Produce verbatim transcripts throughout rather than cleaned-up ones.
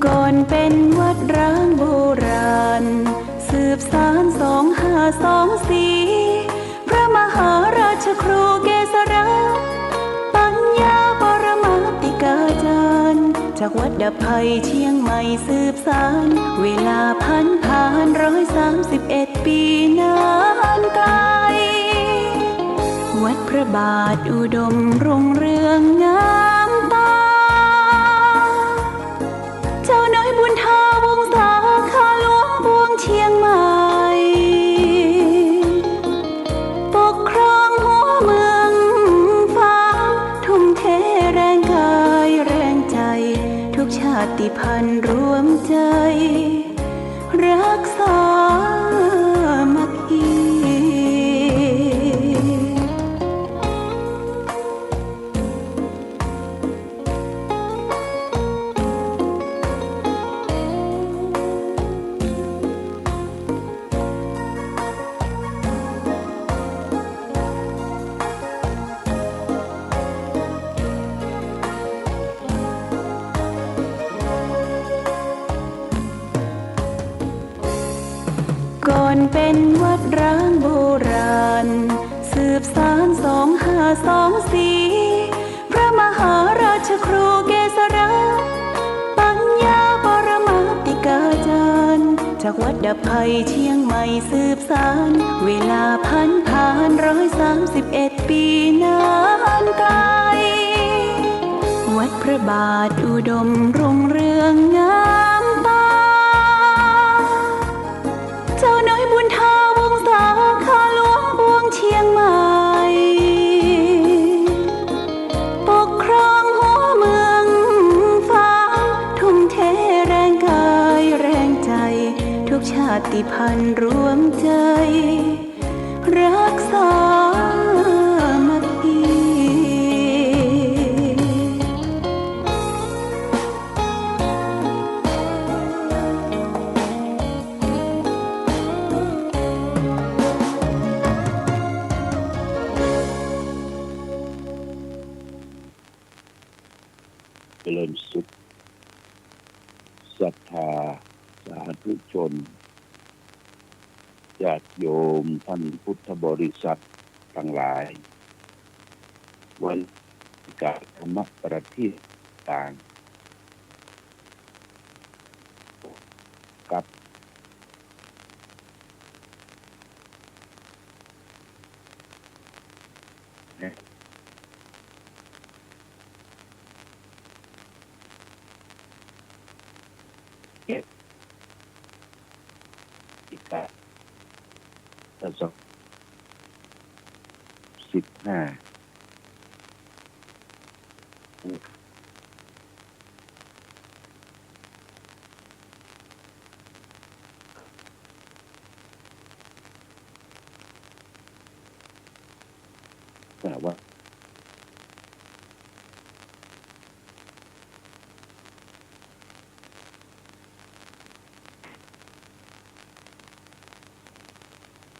ก่อนเป๋นวัดร้างโบราณ สืบสานสองห้าสองสี่ พระมหาราชครูเกษรา ปัญญาปรมาติกาจารย์ จากวัดดับภัยเชียงใหม่สืบสาน เวลาผันผานร้อยสามสิบเอ็ดปีนานไกล วัดพระบาทอุดมรุ่งเรืองงามตา เจ้าน้อยบุญทาวงศาข้าหลวงปวงเชียงใหม่ ปกครองหัวเมืองฟ้า ทุ่มเทแรงกายแรงใจ ทุกชาติพันธุ์รวมใจ รักสามัคคี ก่อนเป๋นวัดร้างโบราณ สืบสานสองห้าสองสี่ พระมหาราชครูเกษรา ปัญญาปรมาติกาจารย์ จากวัดดับภัยเชียงใหม่สืบสาน เวลาผันผานร้อยสามสิบเอ็ดปีนานไกล วัดพระบาทอุดมรุ่งเรืองงามตา เจ้าน้อยบุญทาวงศาข้าหลวงปวงเชียงใหม่ ปกครองหัวเมืองฟ้า ทุ่มเทแรงกายแรงใจ ทุกชาติพันธุ์รวมใจ รักสามัคคี เจริญสุข ศรัทธาสาธุชน ญาติโยมท่านพุทธบริษัทตังหลาย วันกาธรรมประทีปต่าง กับ สิบห้า แต่ว่า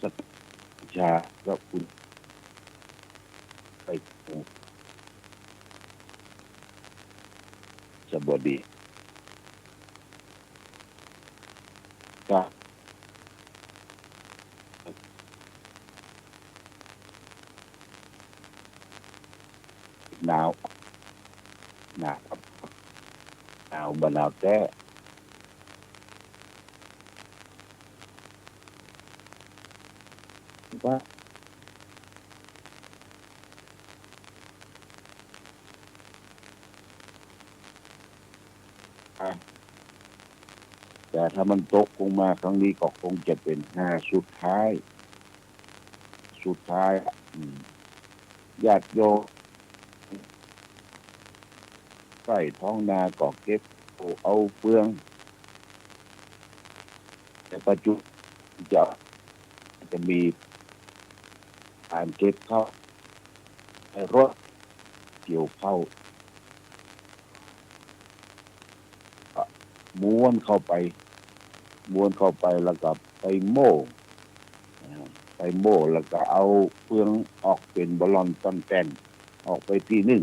สัจจา ก็คุณ ไป สวัสดี ครับ หนาว หนาว หนาว บ่หนาวแต๊ ว่า อ่ะ แต่ถ้ามันตกลงมาครั้งนี้ก็คงจะเป๋นหาสุดท้าย สุดท้าย อืม ญาติโยม ไฮ่ท้องนาก็เก็บเอาเฟือง แต่ปัจจุบันจะ จะมีก๋านเก็บข้าว รถเกี่ยวข้าว ก็ม้วนเข้าไป ม้วนเข้าไปแล้วก็ไปโม่ อ่า ไปโม่แล้วก็เอาเฟืองออกเป๋นบาลอนต้อนแป้นออกไปตี้นึ่ง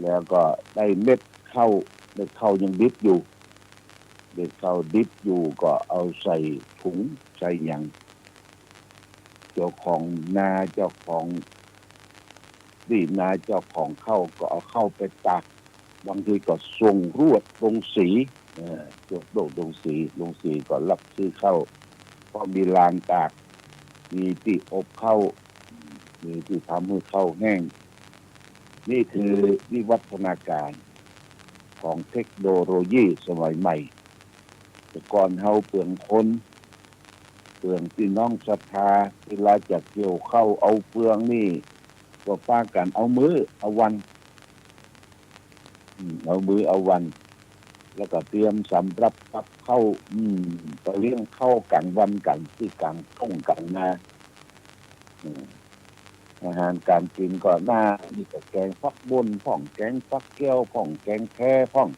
แล้วก็ได้เม็ดข้าว เม็ดข้าวยังดิบอยู่ ข้าวดิบอยู่ก็เอาใส่ถุงใส่หยัง เจ้าของนาเจ้าของ ตี้นาเจ้าของข้าวก็เอาข้าวไปตาก บางทีก็ส่งรวดโรงสี เอ่อ ส่งรวดโรงสี โรงสีก็รับซื้อข้าว เพราะมีรางตาก มีตี้อบข้าว มีตี้ทำหื้อข้าวแห้ง นี่คือวิวัฒนาการของเทคโนโลยีสมัยใหม่ แต่ก่อนเฮาเปลืองคน เปลืองปี้น้องศรัทธา เวลาจะเกี่ยวข้าวเอาเฟืองนี่ ก็ปากั๋นเอามื้อเอาวัน อืม เอามื้อเอาวัน แล้วก็เตรียมสำรับกับข้าว อืม ก็เลี้ยงข้าวก๋างวันก๋างตี้ก๋างต้งก๋างนา อืม อาหารก๋านกิ๋นก็หน้า มีแต่แก๋งผักบุ้นพ่อง แก๋งผักแก้วพ่อง แก๋งแคพ่อง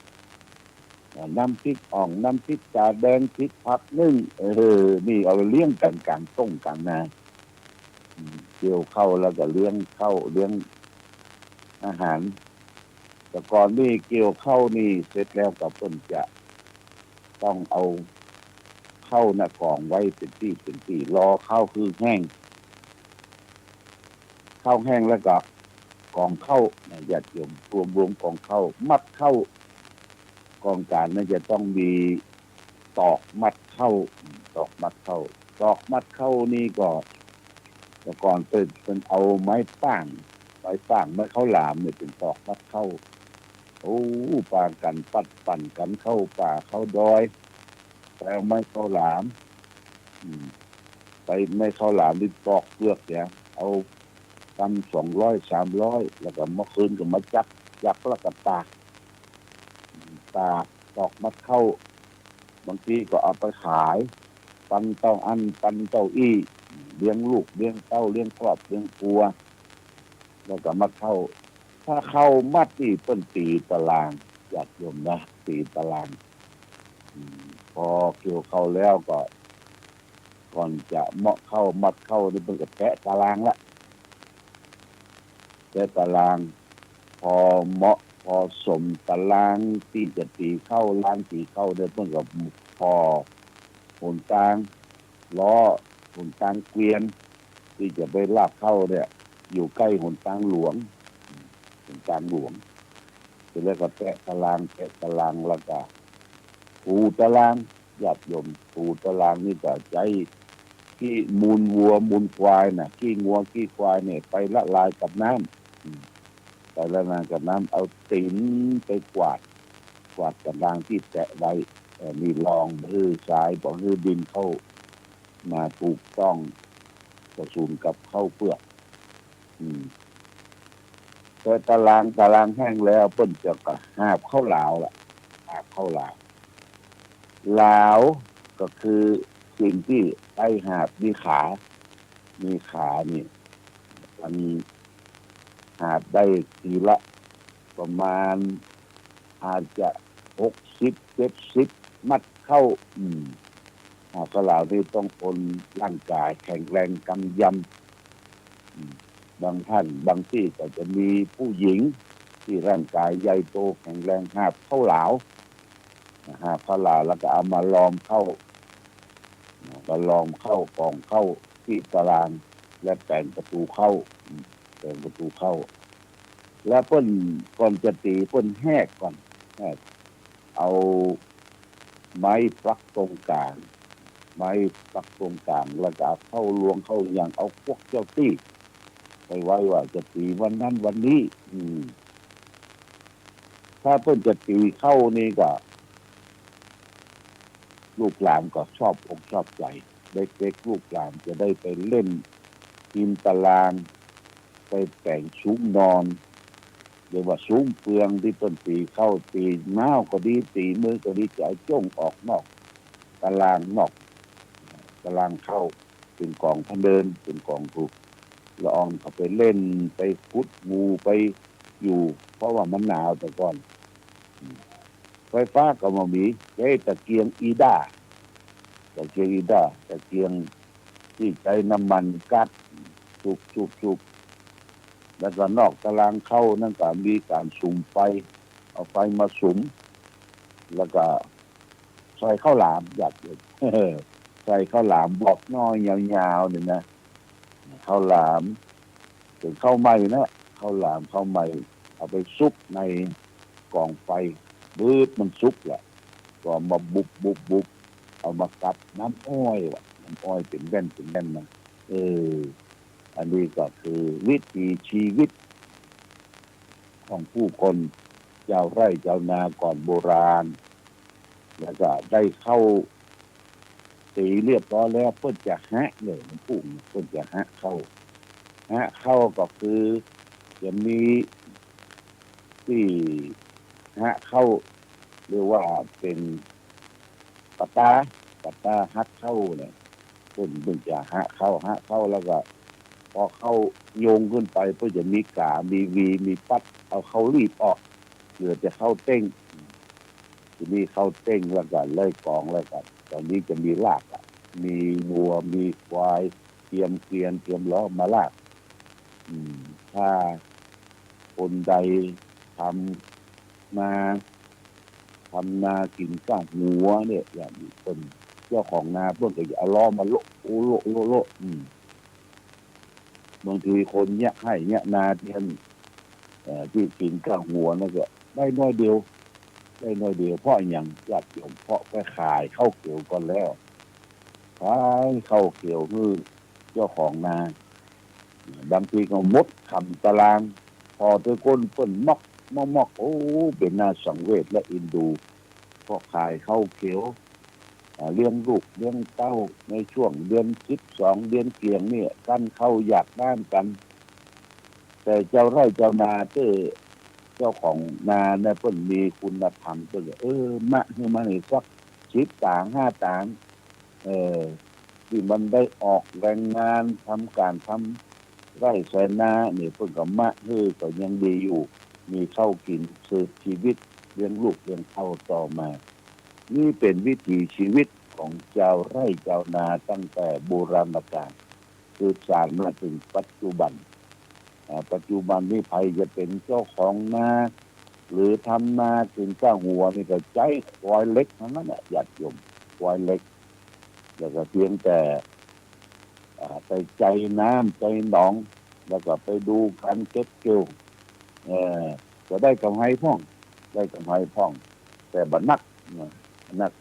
อ่า น้ำพริกอ่อง น้ำพริกต๋าแดง พริกผักนึ่ง เออ นี่เอาเลี้ยงกั๋นก๋างต้งก๋างนา อืม เกี่ยวข้าวแล้วก็เลี้ยงข้าว เลี้ยงอาหาร แต่ก่อนนี่เกี่ยวข้าวนี่เสร็จแล้วก็เปิ้นจะต้องเอาข้าวน่ะก๋องไว้เป๋นตี้เป๋นตี้ รอข้าวหื้อแห้ง ข้าวแห้งแล้วก็ก๋องข้าวนะ ญาติโยม รวมๆ ก๋องข้าว มัดข้าว ก๋องก๋านนั้นจะต้องมีตอกมัดข้าว ตอกมัดข้าว ตอกมัดข้าวนี่ก็ แต่ก่อนเปิ้น เปิ้นเอาไม้ป้าง ไม้ป้าง ไม้ข้าวหลามเนี่ยเป๋นตอกมัดข้าว โอ้ ปากั๋นปัดปั่นกั๋นเข้าป่าเข้าดอย ไปเอาไม้ข้าวหลาม อืม ไปไม้ข้าวหลามนี่ปอกเปื้อกเสีย เอากำสองร้อยสามร้อย แล้วก็มาคืนก็มาจัก จักแล้วก็ตาก ตาก ตอกมัดข้าว บางทีก็เอาไปขาย ปันเต้าอั้น ปันเต้าอี้ เลี้ยงลูก เลี้ยงเต้า เลี้ยงครอบ เลี้ยงครัว แล้วก็มัดข้าว ถ้าข้าวมัดนี่เปิ้นตี๋ตาราง ญาติโยมนะ ตี๋ตาราง อืม พอเกี่ยวข้าวแล้วก็ ก่อนจะเมาะข้าวมัดข้าวนี่เปิ้นก็แตะตารางละ แตะตาราง พอเมาะพอสมตารางตี้จะตี๋ข้าว รางตี๋ข้าวเนี่ย เปิ้นก็ผ่อหนตาง ล้อหนตางเกวียน ตี้จะไปลากข้าวเนี่ย อยู่ใก้หนตางหลวง หนตางหลวง เสร็จแล้วก็แตะตาราง แตะตาราง แล้วก็ถูตาราง ญาติโยม ถูตารางนี่ก็ใจ๊ขี้มูลวัวมูลควายน่ะ ขี้งัวขี้ควายเนี่ย ไปละลายกับน้ำ อืม ไปละลายกับน้ำ เอาตี๋นไปกวาด กวาดตารางตี้แตะไว้ เอ่อ นี่รองบ่หื้อทราย บ่หื้อดินเข้ามาถูกต้อง ผสมกับข้าวเปลือก อืม แต่ตาราง ตารางแห้งแล้ว เปิ้นจะก็หาบข้าวหลาวละ หาบข้าวหลาว หลาวก็คือสิ่งตี้ใจ๊หาบ มีขา มีขานี่ มันหาบได้ทีละประมาณ อาจจะหกสิบ เจ็ดสิบ มัดข้าว อืม หาบข้าวหลาวนี่ต้องคนร่างก๋ายแข็งแรงกำยำ อืม บางท่าน บางตี้ก็จะมีผู้หญิงตี้ร่างก๋ายใหญ่โตแข็งแรงหาบข้าวหลาว หาบข้าวหลาวแล้วก็เอามาลอมข้าว ก็ลอมข้าว ก๋องข้าวตี้ตาราง และแป๋งประตูข้าว อืม แป๋งประตูข้าว แล้วเปิ้น ก่อนจะตี๋เปิ้นแหกก่อน แหก เอาไม้ปักตรงก๋าง ไม้ปักตรงก๋าง แล้วก็เอาข้าวลวงข้าวหยัง เอาพวกเจ้าตี้ไปไว้ว่าจะตี๋วันนั้นวันนี้ อืม ถ้าเปิ้นจะตี๋ข้าวนี่ก็ ลูกหลานก็ชอบอกชอบใจ๋ เด็กๆ ลูกหลานจะได้ไปเล่นริมตาราง ไปแป๋งสุมนอน เรียกว่าสุมเฟืองตี้เปิ้นตี๋ข้าว ตี๋น้าวก็ดี ตี๋มือก็ดี จะเอาจ้งออกนอกตาราง นอกตารางข้าว เป๋นก๋องพะเนิน เป๋นก๋องถูก ละอองก็ไปเล่น ไปขุดหมู่ ไปอยู่ เพราะว่ามันหนาวแต่ก่อน อืม ไฟฟ้าก็บ่มี ใจ๊ตะเกียงอีด้า ตะเกียงอีด้า ตะเกียงตี้ใจ๊น้ำมันก๊าซ จุบๆๆ แล้วก็นอกตารางข้าวนั้นก็มีก๋านสุมไฟ เอาไฟมาสุม แล้วก็ ใส่ข้าวหลาม ญาติโยม ใส่ข้าวหลามบอกน้อยยาวๆ เนี่ยนะ ข้าวหลาม เป๋นข้าวใหม่นะ ข้าวหลาม ข้าวใหม่ เอาไปสุกในก๋องไฟ ปื๊ด มันสุกแหละ ก็เอามาบุบบุบบุบ เอามากัดน้ำอ้อยว่ะ น้ำอ้อยเป๋นแว่นเป๋นแว่นนะ เออ อันนี้ก็คือวิถีชีวิตของผู้คน จาวไร่จาวนาก่อนโบราณ แล้วก็ได้ข้าวตี๋เรียบร้อยแล้ว เปิ้นจะฮะเลย มันพูด เปิ้นจะฮะข้าว ฮะข้าวก็คือจะมีตี้ฮะข้าว เรียกว่าเป๋นปะตา ปะตาฮัะข้าวเนี่ย เปิ้น เปิ้นจะฮะข้าว ฮะข้าวแล้วก็ พอข้าวโยงขึ้นไป เปิ้นจะมีก๋า มีวี มีปั๊ด เอาข้าวลีบออก เหลือแต่ข้าวเต้ง ทีนี้ข้าวเต้งแล้วก็เลยก๋องแล้วก็ ตอนนี้จะมีลากอะ มีงัว มีควาย เตรียมเกวียน เตรียมล้อมาลาก อืม ถ้าคนใดทำนา ทำนากิ๋นก้าหัวเนี่ย อย่างเปิ้น เจ้าของนาเปิ้นก็จะเอาล้อมาโละ โละ โละ โละ อืม บางทีคนเยียะไฮ่เยียะนาเตียน เอ่อ ตี้กิ๋นก้าหัวนั่นก็ได้น้อยเดียว ได้น้อยเดียว เพราะอะหยัง ญาติโยม เพราะไปขายข้าวเขียวก่อนแล้ว ขายข้าวเขียวหื้อเจ้าของนา บางทีก็หมดค่ำตะลาง ผ่อตวยก้นเปิ้นมอกมอกมอก โอ้ เป๋นหน้าสังเวชและเอ็นดู เพราะขายข้าวเขียว อ่า เลี้ยงลูกเลี้ยงเต้า ในช่วงเดือนสิบสอง เดือนเกี่ยงเนี่ย กั้นข้าวอยากน้ำกั๋น แต่จาวไร่จาวนาเตื้อ เจ้าของนาเนี่ยเปิ้นมีคุณธรรม เปิ้นก็ เออ มะหื้อมันสักสิบต๋าง ห้าต๋าง เออ ตี้มันได้ออกแรงงานทำก๋านทำไร่ไถนาเนี่ย เปิ้นก็มะหื้อก็ยังดีอยู่ มีข้าวกิ๋นสืบชีวิตเลี้ยงลูกเลี้ยงเต้าต่อมา นี่เป๋นวิถีชีวิตของจาวไร่จาวนาตั้งแต่โบราณกาล สืบสานมาเถิงปัจจุบัน อ่า ปัจจุบันนี้ใผจะเป๋นเจ้าของนา หรือทำนากิ๋นก้าหัวนี่ก็ใจ๊ควายเหล็กตังนั้นแหละ ญาติโยม ควายเหล็ก แล้วก็เพียงแต่ อ่า ไปไจน้ำไจหนอง แล้วก็ไปดูก๋านเก็บเกี่ยว เอ่อ ก็ได้ก๋ำไรพ่อง ได้ก๋ำไรพ่อง แต่บ่นักนะ บ่นัก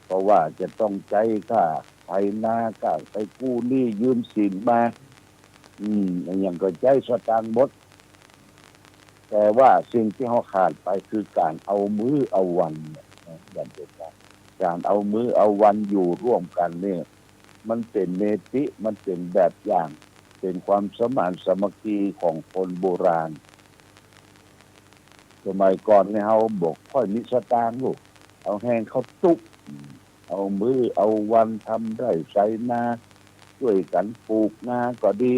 เพราะว่าจะต้องใจ๊ค่าไถนา ค่าไปกู้หนี้ยืมสินมา อืม อะหยังก็ใจ๊สตางค์หมด แต่ว่าสิ่งตี้เฮาขาดไปคือก๋านเอามื้อเอาวันเนี่ยนะ ญาติโยม ก๋านเอามื้อเอาวันอยู่ร่วมกั๋นเนี่ย มันเป๋นเนติ มันเป๋นแบบอย่าง เป๋นความสมานสามัคคีของคนโบราณ สมัยก่อนเนี่ยเฮาบ่ค่อยมีสตางค์ลูก เอาแฮงเข้าตุ๊ก เอามื้อเอาวันทำไร่ไถนา จ้วยกั๋นปลูกนาก็ดี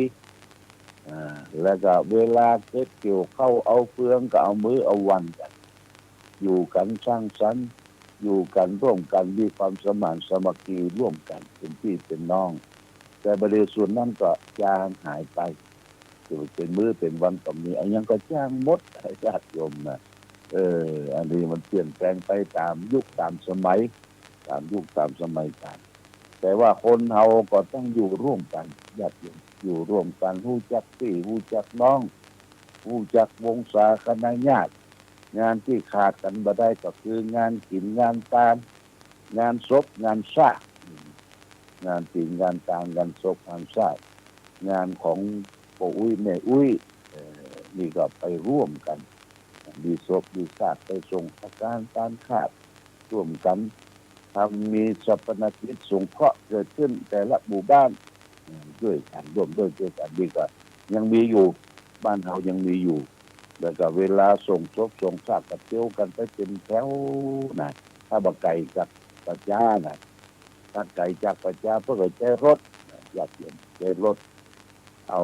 อ่า แล้วก็เวลาเก็บเกี่ยวข้าวเอาเฟืองก็เอามื้อเอาวันกั๋น อยู่กั๋นสังสรรค์ อยู่กั๋นร่วมกั๋น มีความสมานสามัคคีร่วมกั๋น เป๋นปี้เป๋นน้อง แต่บ่าเดี่ยวส่วนนั้นก็จางหายไป เป๋นมื้อเป๋นวันก็มี อะหยังก็จางหมด ญาติโยมนะ เออ อันนี้มันเปลี่ยนแปลงไปต๋ามยุคต๋ามสมัย ต๋ามยุคต๋ามสมัยกาล แต่ว่าคนเฮาก็ต้องอยู่ร่วมกั๋น ญาติโยม อยู่ร่วมกั๋น ฮู้จักปี้ ฮู้จักน้อง ฮู้จักวงศาคณะญาติ งานตี้ขาดกั๋นบ่ได้ก็คืองานกิ๋นงานตาน งานศพงานซาก งานกิ๋นงานตาน งานศพงานซาก งานของป้ออุ๊ยแม่อุ๊ย เอ่อ นี่ก็ไปร่วมกั๋น มีศพมีซากไปส่งอาการตานคาด ร่วมกั๋นทำ มีฌาปนกิจสงเคราะห์เกิดขึ้นแต่ละหมู่บ้าน เอ่อ จ้วยกั๋น ร่วมด้วยจ้วยกั๋น นี่ก็ยังมีอยู่ บ้านเฮายังมีอยู่ แล้วก็เวลาส่งศพส่งซากก็เตียวกั๋นไปเป๋นแถวนะ ถ้าบ่ไก๋จากป่าจ๊านะ ถ้าไก๋จากป่าจ๊าเปิ้นก็ใจ๊รถ ญาติโยม ใจ๊รถ เอา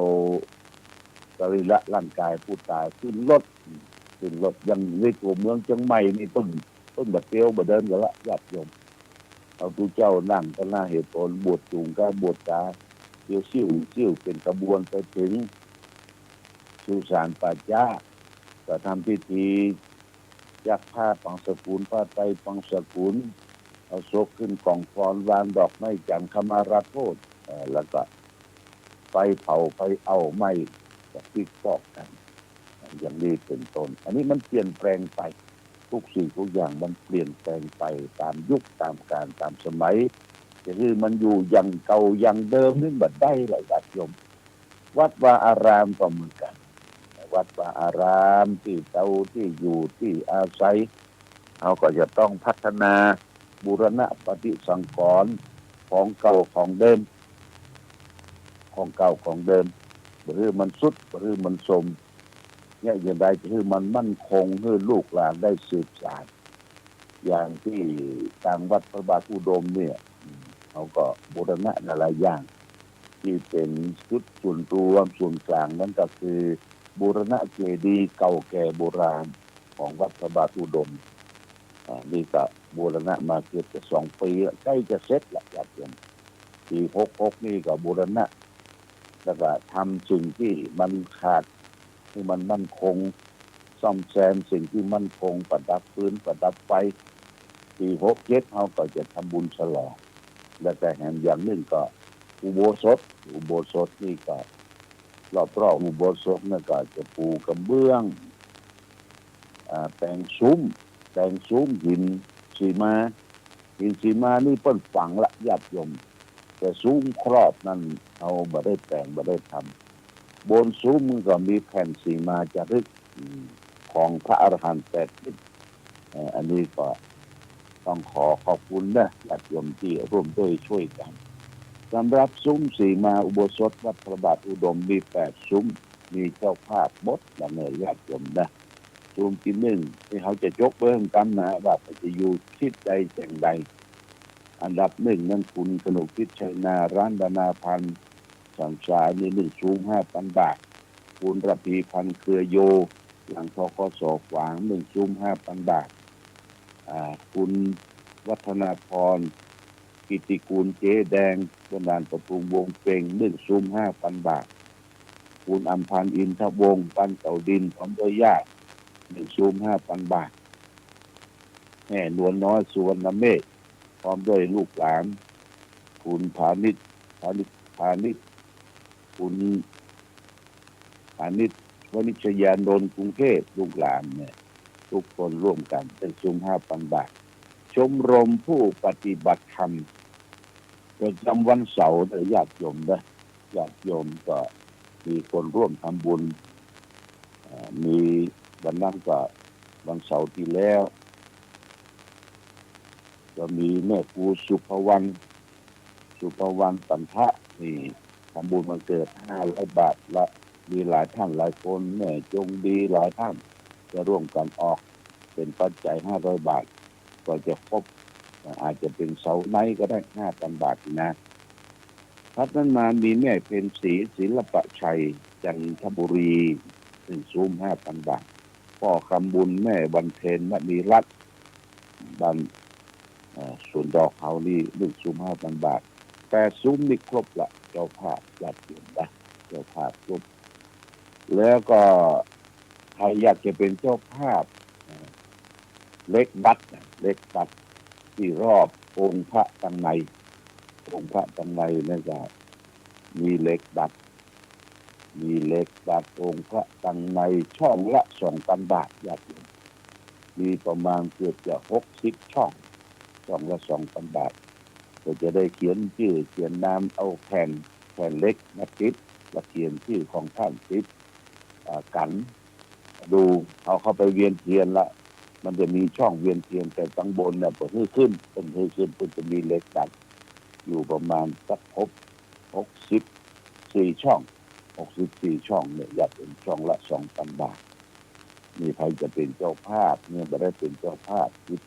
สรีระร่างกายผู้ต๋ายขึ้นรถ ขึ้นรถ อย่างในตั๋วเมืองเจียงใหม่นี่เปิ้น เปิ้นบ่เตียวบ่เดินกั๋นละ ญาติโยม เอาตุ๊เจ้านั่งก็น่าเหตุผล บวชสูงกาบวชกา เตียวซิ่วซิ่วเป๋นขบวนไปเถิงสุสานป่าจ๊า ก็ทำพิธี จักผ้าปังสกุล ผ้าไตรปังสกุล เอาศพขึ้นก๋องฟ้อน วางดอกไม้จันทร์ขมาลาโทษ เอ่อ แล้วก็ไฟเผา ไฟเอาไหม้ ก็ปิ๊กปอกกั๋น อย่างนี้เป๋นต้น อันนี้มันเปลี่ยนแปลงไป กู้สิ่งกู้อย่างมันเปลี่ยนแปลงไปต๋ามยุคต๋ามกาลต๋ามสมัย จะหื้อมันอยู่อย่างเก่าอย่างเดิมนี่บ่ได้ละญาติโยม วัดวาอารามก็เหมือนกั๋น วัดวาอาราม ตี้เก่า ตี้อยู่ ตี้อาศัย เฮาก็จะต้องพัฒนา บูรณะปฏิสังขรณ์ ของเก่าของเดิม ของเก่าของเดิม บ่หื้อมันทรุด บ่หื้อมันโทรม เยียะจะใดจะหื้อมันมั่นคง หื้อลูกหลานได้สืบสาน อย่างตี้ตางวัดพระบาทอุดมเนี่ย อืม เฮาก็บูรณะหลายๆ อย่าง ตี้เป๋นจุดศูนย์รวมศูนย์ก๋างนั้นก็คือ บูรณะเจดีย์เก่าแก่โบราณของวัดพระบาทอุดม อ่า นี่ก็บูรณะมาเกือบจะสองปีละ ใก้จะเสร็จละญาติโยม ปี๋หกหกนี่ก็บูรณะ แล้วก็ทำสิ่งตี้มันขาดหื้อมันมั่นคง ซ่อมแซมสิ่งตี้มั่นคง ประดับฟืนประดับไฟ ปี๋หกเจ็ดเฮาก็จะทำบุญฉลอง แล้วก็แหมอย่างนึ่งก็อุโบสถ อุโบสถนี่ก็รอบๆ อุโบสถนั่นก็จะปูกระเบื้อง อ่า แป๋งซุ้ม แป๋งซุ้มหินสีมา หินสีมานี่เปิ้นฝังละญาติโยม แต่ซุ้มครอบนั้นเฮาบ่ได้แป๋งบ่ได้ทำ บนซุ้มมันก็มีแผ่นสีมาจารึก อืม ของพระอรหันต์แปดทิศ เอ่อ อันนี้ก็ต้องขอขอบคุณนะญาติโยมตี้ร่วมด้วยช่วยกั๋น สำหรับซุ้มสีมาอุโบสถวัดพระบาทอุดมมีแปดซุ้ม มีเจ้าภาพหมดละเน่อญาติโยมนะ ซุ้มตี้นึ่งตี้เฮาจะจกเบิ่งกั๋นนะ ว่าเปิ้นจะอยู่ทิศใดแห่งใด อันดับนึ่งนั้นคุณกนกทิพย์ชัยนา ร้านดานาภัณฑ์ สันทรายนี่นึ่งซุ้มห้าปันบาท คุณระพีพันธ์เครือโย หลัง ธ.ก.ส. ฝาง นึ่งซุ้มห้าปันบาท อ่า คุณวัฒนาพร กิตติกูล เจ๊แดง บนด่านประทุมวงเปง นึ่งซุ้มห้าปันบาท คุณอำพันธ์ อินทวงศ์ บ้านเก่าดิน พร้อมด้วยญาติ นึ่งซุ้มห้าปันบาท แม่นวลน้อย สุวรรณเมธ พร้อมด้วยลูกหลาน คุณพานิช พานิช พานิช คุณพานิช วณิชยานนท์ กรุงเทพ ลูกหลานเนี่ย ทุกคนร่วมกั๋นนึ่งซุ้มห้าปันบาท ชมรมผู้ปฏิบัติธรรม ประจำวันเสาร์เน่อญาติโยมนะ ญาติโยมก็มีคนร่วมทำบุญ เอ่อ มีวันนั้นก็วันเสาร์ตี้แล้ว ก็มีแม่ครูสุภวรรณ สุภวรรณ ปันทะ นี่ทำบุญวันเกิดห้าร้อยบาท และมีหลายท่านหลายคน แม่จงดีหลายท่าน จะร่วมกั๋นออกเป๋นปัจจัยห้าร้อยบาท ก็จะครบ อาจจะเป๋นเสาร์ในก็ได้ ห้าปันบาทนี่นะ ถัดนั้นมามีแม่เพ็ญศรี ศิลปะชัย จันทบุรี นึ่งซุ้มห้าปันบาท ป้อคำบุญ แม่วันเพ็ญ มณีรัตน์ บ้าน เอ่อ สวนดอกเฮานี่นึ่งซุ้มห้าปันบาท แปดซุ้มนี่ครบละ เจ้าภาพญาติโยมนะ เจ้าภาพครบ แล้วก็ใผอยากจะเป๋นเจ้าภาพ เอ่อ เหล็กดัดนะ เหล็กดัดตี้รอบองค์พระตังใน องค์พระตังในนั่นก็มีเหล็กดัด มีเหล็กดัดองค์พระตังในช่องละสองปันบาทญาติโยม มีประมาณเกือบจะหกสิบช่อง ช่องละสองปันบาท ก็จะได้เขียนจื้อเขียนนาม เอาแผ่น แผ่นเหล็กมาติด แล้วเขียนจื้อของต้านติด อ่า กั๋น ดู เอาเข้าไปเวียนเทียนละ มันจะมีช่องเวียนเทียน แต่ตังบนเนี่ย เปิ้นหื้อขึ้น เปิ้นหื้อขึ้น เปิ้นจะมีเหล็กดัดอยู่ประมาณสักครบ หกสิบสี่ช่อง หกสิบสี่ช่องเนี่ย อยากเป๋นช่องละสองปันบาท นี่ใผจะเป๋นเจ้าภาพเนี่ย บ่ได้เป๋นเจ้าภาพ ติด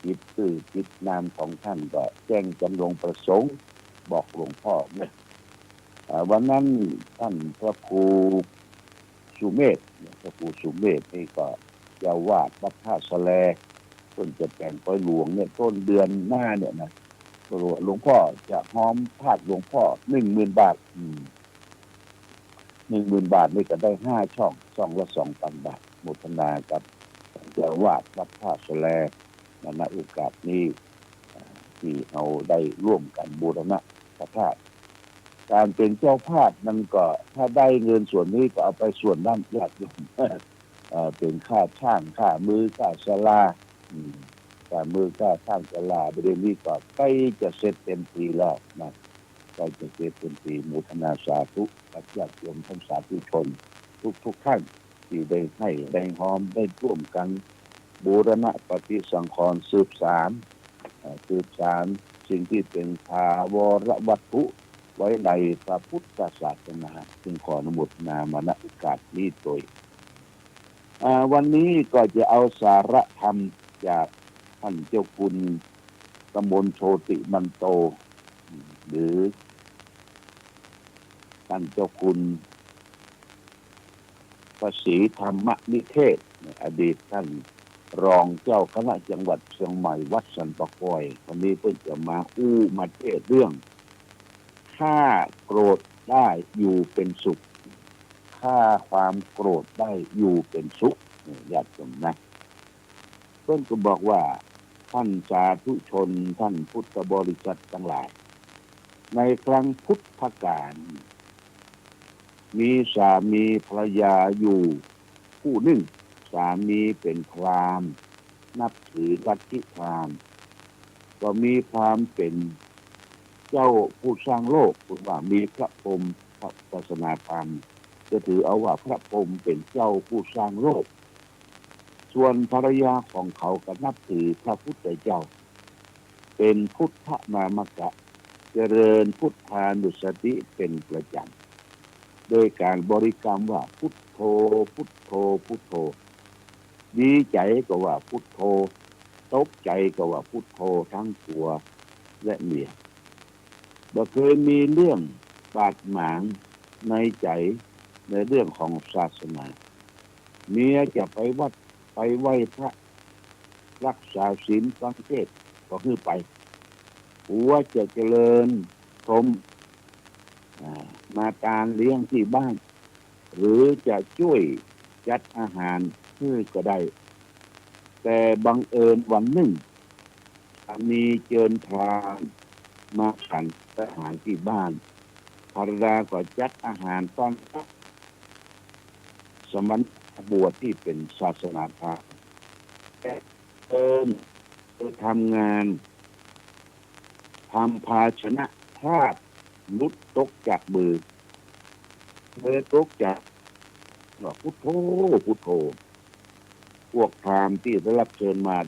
ติดจื้อ ติดนามของต้านก็แจ้งจำนงประสงค์ บอกหลวงพ่อเนี่ย อ่า วันนั้นต้านพระครูสุเมธเนี่ย พระครูสุเมธนี่ก็เจ้าอาวาสวัดท่าสะแล เปิ้นจะแป๋งปอยหลวงเนี่ย ต้นเดือนหน้าเนี่ยนะ หลวงพ่อจะฮอมธาตุหลวงพ่อหนึ่งหมื่นบาท อืม หนึ่งหมื่นบาทนี่ก็ได้ห้าช่อง ช่องละสองปันบาท โมทนากับเจ้าอาวาสวัดท่าสะแล ณ โอกาสนี้ อ่า ตี้เฮาได้ร่วมกั๋นบูรณะพระธาตุ ก๋านเป๋นเจ้าภาพนั้นก็ ถ้าได้เงินส่วนนี้ก็เอาไปส่วนนั้น ญาติโยม เอ่อ เป๋นค่าจ้าง ค่ามือ ค่าศาลา อืม ค่ามือ ค่าจ้างศาลา บ่าเดี่ยวนี้ก็ใก้จะเสร็จเต็มทีแล้วนะ ใก้จะเสร็จเต็มที โมทนาสาธุกับญาติโยมท่านสาธุชนทุกๆ ท่าน ตี้ได้หื้อได้ฮอม ได้ร่วมกั๋นบูรณะปฏิสังขรณ์สืบสาน เอ่อ สืบสานสิ่งตี้เป๋นถาวรวัตถุไว้ในพระพุทธศาสนา จึงขออนุโมทนามา ณ โอกาสนี้โตย อ่า วันนี้ก็จะเอาสาระธรรมจากท่านเจ้าคุณกมลโชติมันโต หรือท่านเจ้าคุณ พระศรีธรรมนิเทศ อดีตท่านรองเจ้าคณะจังหวัดเชียงใหม่ วัดสันป่าก้อย วันนี้เปิ้นจะมาอู้มาเทศน์เรื่อง ถ้าโกรธได้อยู่เป็นสุข ถ้าความโกรธได้อยู่เป็นสุข เนี่ย ญาติโยมนะ เปิ้นก็บอกว่า ท่านสาธุชน ท่านพุทธบริษัทตังหลาย ในครั้งพุทธกาล มีสามีภรรยาอยู่ผู้นึ่ง สามีเป๋นพราหมณ์ นับถือลัทธิพราหมณ์ ก็มีพราหมณ์เป๋นเจ้าผู้สร้างโลก เปิ้นว่ามีพระพรหม พระศาสนาพราหมณ์ จะถือเอาว่าพระพรหมเป๋นเจ้าผู้สร้างโลก ส่วนภรรยาของเขาก็นับถือพระพุทธเจ้า เป๋นพุทธมามกะ เจริญพุทธานุสติเป๋นประจำ โดยก๋านบริกรรมว่า พุทโธ พุทโธ พุทโธ ดีใจ๋ก็ว่าพุทโธ ตกใจ๋ก็ว่าพุทโธ ทั้งผัวและเมีย บ่เกยมีเรื่องบาดหมางในใจ๋ในเรื่องของศาสนา เมียจะไปวัดไปไหว้พระ รักษาศีลฟังเทศน์ก็หื้อไป ผัวจะเจริญพรหม อ่า มาตานเลี้ยงตี้บ้าน หรือจะจ้วยจัดอาหารหื้อก็ได้ แต่บังเอิญวันนึ่ง สามีเจิญพราหมณ์มาฉันอาหารตี้บ้าน ภรรยาก็จัดอาหารต้อนรับ สมณะบวชตี้เป๋นศาสนาพราหมณ์ แต่เอิญไปทำงาน ทำภาชนะพลาด หลุดตกจากมือ เผลอตกจาก ว่าพุทโธ พุทโธ พวกพราหมณ์ตี้ได้รับเจิญมา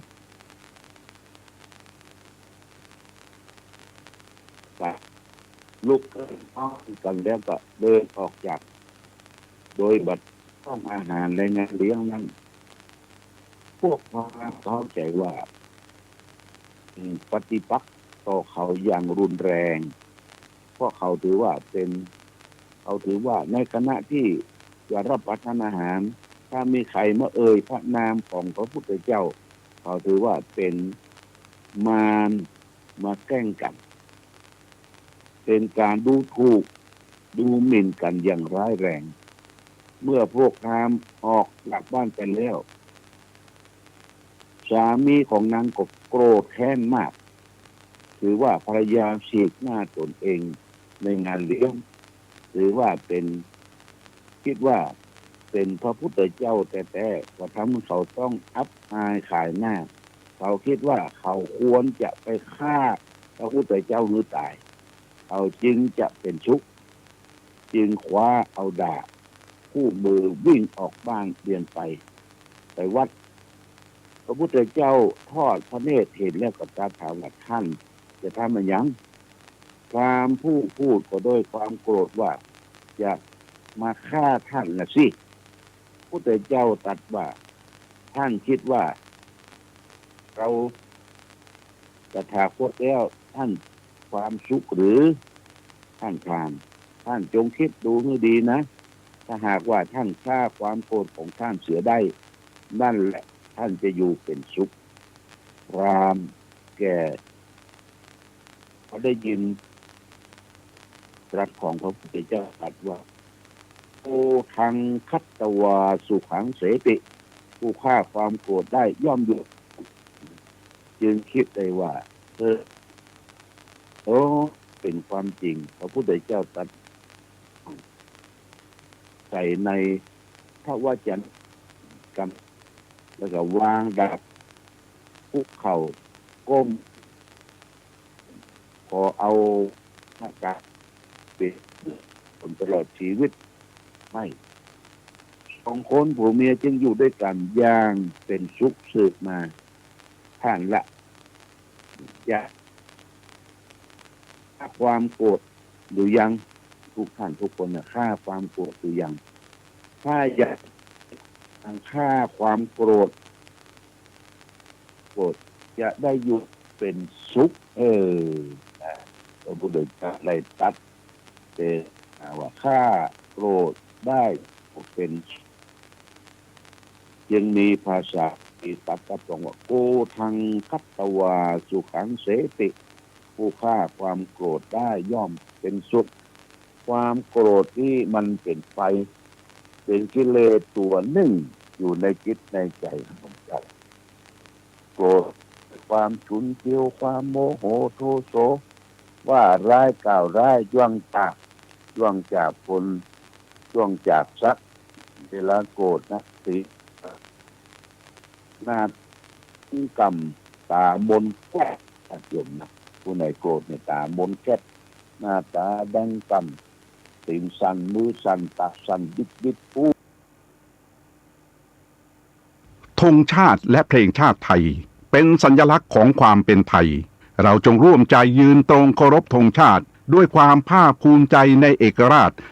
ลุกขึ้นพร้อมกั๋นแล้วก็เดินออกจาก โดยบ่ต้องอาหารและงานเลี้ยงนั้น พวกพราหมณ์เข้าใจ๋ว่า อืม ปฏิปักษ์ต่อเขาอย่างรุนแรง เพราะเขาถือว่าเป๋น เขาถือว่าในขณะตี้จะรับประทานอาหาร ถ้ามีใผมาเอ่ยพระนามของพระพุทธเจ้า เขาถือว่าเป๋นมารมาแกล้งกั๋น เป๋นก๋านดูถูกดูหมิ่นกั๋นอย่างร้ายแรง เมื่อพวกพราหมณ์ออกจากบ้านไปแล้ว สามีของนางก็โกรธแค้นมาก ถือว่าภรรยาฉีกหน้าตนเองในงานเลี้ยง ถือว่าเป๋น คิดว่าเป๋นพระพุทธเจ้าแต๊ๆ ก็ทำหื้อเขาต้องอับอายขายหน้า เขาคิดว่าเขาควรจะไปฆ่าพระพุทธเจ้าหื้อต๋าย เขาจึงจะเป๋นสุข จึงคว้าเอาดาบคู่มือวิ่งออกบ้านเวียนไป ไปวัด พระพุทธเจ้าทอดพระเนตรเห็นแล้วก็ตรัสถามว่า ท่านจะทำอะหยัง พราหมณ์ผู้พูดก็ด้วยความโกรธว่า จะมาฆ่าท่านน่ะสิ พุทธเจ้าตรัสว่า ท่านคิดว่า เราตถาคตแล้ว ท่านความสุขหรือ ท่านพราหมณ์ ท่านจงคิดดูหื้อดีนะ ถ้าหากว่าท่านฆ่าความโกรธของท่านเสียได้ นั่นแหละท่านจะอยู่เป๋นสุข พราหมณ์แก่ พอได้ยินตรัสของพระพุทธเจ้าตรัสว่า โอทังคัตตวาสุขังเสติ ผู้ฆ่าความโกรธได้ย่อมอยู่ จึงคิดได้ว่า เออ ก็เป๋นความจริง พระพุทธเจ้าตรัสใส่ในพระวจนะกรรม แล้วก็วางดาบ คุกเข่า ก้ม ขอเอาอาการเป๋นผลตลอดชีวิต ไม่ สองคนผัวเมียจึงอยู่ด้วยกั๋นอย่างเป๋นสุขสืบมา ต้านละ จะ ฆ่าความโกรธหรือยัง ทุกท่านทุกคนน่ะ ฆ่าความโกรธหรือยัง ถ้ายัง ฆ่าความโกรธ โกรธจะได้อยู่เป๋นสุข เออ นะ พระพุทธเจ้าได้ตรัสเป๋นว่า ฆ่าโกรธได้เป๋นสุข จึงมีภาษาบาลีตรัสตรงว่า โกฏถัง ฆัตวา สุขัง เสติ ผู้ฆ่าความโกรธได้ย่อมเป๋นสุข ความโกรธนี้มันเป๋นไฟ เป๋นกิเลสตั๋วนึ่งอยู่ในจิตในใจ๋ของเฮา โกรธ ความฉุนเฉียว ความโมโหโทโส ว่าร้ายกล่าวร้าย จ้วงจาบ จ้วงจาบคน จ้วงจาบสัตว์ เวลาโกรธนะ สีหน้าแดงก่ำ ตามนแก๊ด ญาติโยมนะ ผู้ใดโกรธเนี่ย ตามนแก๊ด หน้าต๋าแดงก่ำ ตี๋นสั่น มือสั่น ต๋าสั่น บิดบิด อู้ ธงชาติและเพลงชาติไทย เป๋นสัญลักษณ์ของความเป๋นไทย เราจงร่วมใจ๋ยืนตรงเคารพธงชาติ ด้วยความภาคภูมิใจ๋ในเอกราช